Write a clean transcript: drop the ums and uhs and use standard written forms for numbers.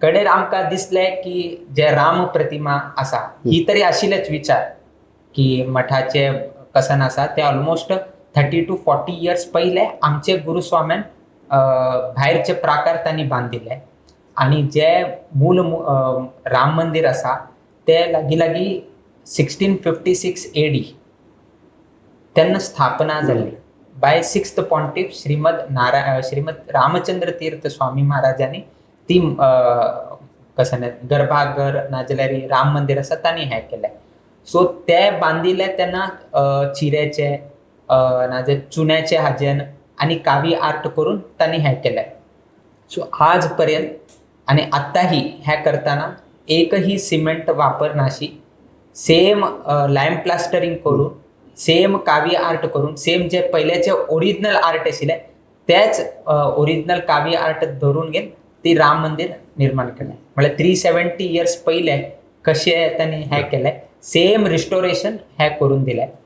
कडेर आमकां दिसलें की जे राम प्रतिमा आसा, ही तरी आशिल्लेच विचार की मठाचे कसन आसा ते ऑलमोस्ट 30 टू 40 इयर्स पयले आमचे गुरुस्वाम्यान भायरचे प्राकार तांणी बांदिल्ले आणि जे मूल राम मंदिर आसा ते लागीं लागीं 1656 एडी तेन्ना स्थापना जाल्ली बाय सिक्स्थ पॉन्टिफ श्रीमद रामचंद्र तीर्थ स्वामी महाराजांनी. ती कसं गर्भागर नाजाल्यार राम मंदिर आसा, तांणी हें केलें. सो ते बांदिल्ले तेन्ना चिऱ्याचे नाजाल्यार चुन्याचे हाजेन आनी कावी आर्ट करून तांणी हें केलें. सो आज पर्यंत आणि आत्ताही हें करताना एकही सिमेंट वापर नाशी, सेम लायम प्लास्टरिंग करून, सेम कावी आर्ट करून, सेम जे पहिल्याचे ओरिजिनल आर्ट आशिल्ले तेच ओरिजिनल कावी आर्ट धरून घेवन ती राम मंदिर निर्माण केलें. म्हळ्यार 370 इयर्स पयले कशें तांणी हें केलें, सेम रिस्टोरेशन हें करून दिलें.